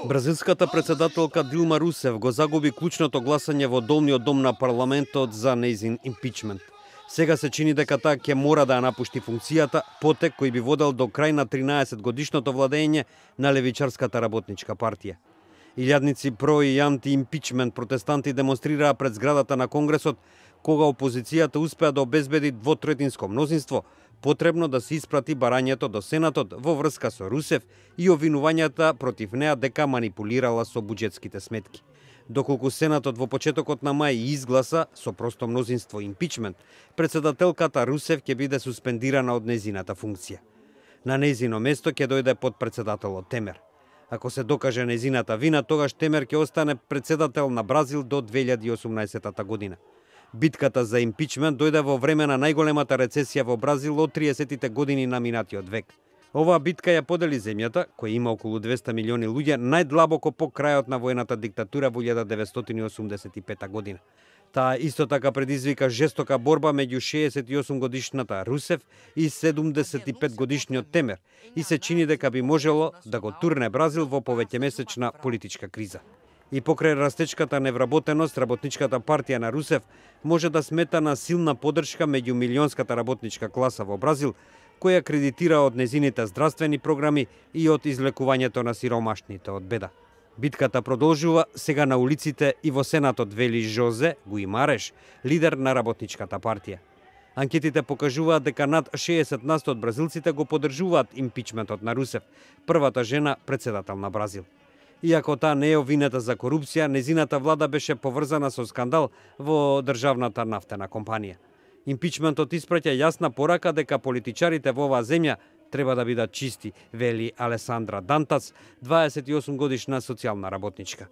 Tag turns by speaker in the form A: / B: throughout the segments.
A: Бразилската председателка Дилма Русев го загуби клучното гласање во долниот дом на парламентот за нејзин импичмент. Сега се чини дека таа ќе мора да ја напушти функцијата, потек кој би водел до крај на 13-годишното владење на левичарската работничка партија. Илјадници про и анти-импичмент протестанти демонстрираа пред зградата на Конгресот, кога опозицијата успеа да обезбеди двотретинско мнозинство, потребно да се испрати барањето до Сенатот во врска со Русев и обвинувањата против неа дека манипулирала со буџетските сметки. Доколку Сенатот во почетокот на мај изгласа со просто мнозинство импичмент, председателката Русев ќе биде суспендирана од нејзината функција. На нејзино место ќе дојде подпредседателот Темер. Ако се докаже нејзината вина, тогаш Темер ќе остане председател на Бразил до 2018 година. Битката за импичмент дојде во време на најголемата рецесија во Бразил од 30-тите години на минатиот век. Оваа битка ја подели земјата, која има околу 200 милиони луѓе, најдлабоко по крајот на воената диктатура во 1985 година. Таа исто така предизвика жестока борба меѓу 68 годишната Русев и 75 годишниот Темер и се чини дека би можело да го турне Бразил во повеќемесечна политичка криза. И покрај растечката невработеност, работничката партија на Русев може да смета на силна поддршка меѓу милионската работничка класа во Бразил, која кредитира од незините здравствени програми и од излекувањето на сиромашните од беда. Битката продолжува сега на улиците и во Сенатот, вели Жозе Гуимареш, лидер на работничката партија. Анкетите покажуваат дека над 60% од бразилците го поддржуваат импичментот на Русев, првата жена председател на Бразил. Иако таа не е обвинета за корупција, незината влада беше поврзана со скандал во државната нафтена компанија. Импичментот испраќа јасна порака дека политичарите во оваа земја треба да бидат чисти, вели Алесандра Дантас, 28 годишна социјална работничка.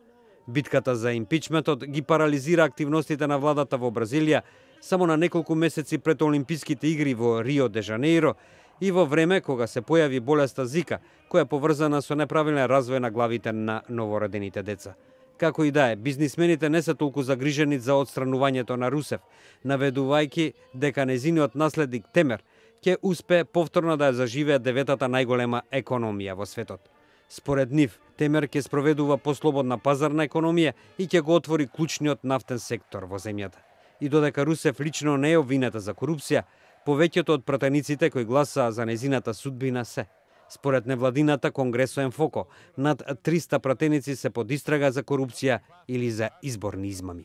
A: Битката за импичментот ги парализира активностите на владата во Бразилија само на неколку месеци пред Олимписките игри во Рио де Жанеиро и во време кога се појави болеста Зика, која е поврзана со неправилен развој на главите на новородените деца. Како и да е, бизнисмените не се толку загрижени за отстранувањето на Русев, наведувајќи дека незиниот наследник Темер ќе успее повторно да ја заживее деветата најголема економија во светот. Според нив, Темер ќе спроведува послободна пазарна економија и ќе го отвори клучниот нафтен сектор во земјата. И додека Русев лично не е обвинета за корупција, повеќето од пратениците кои гласаа за незината судбина се. Според невладината Конгресо Енфоко, над 300 пратеници се под истрага за корупција или за изборни измами.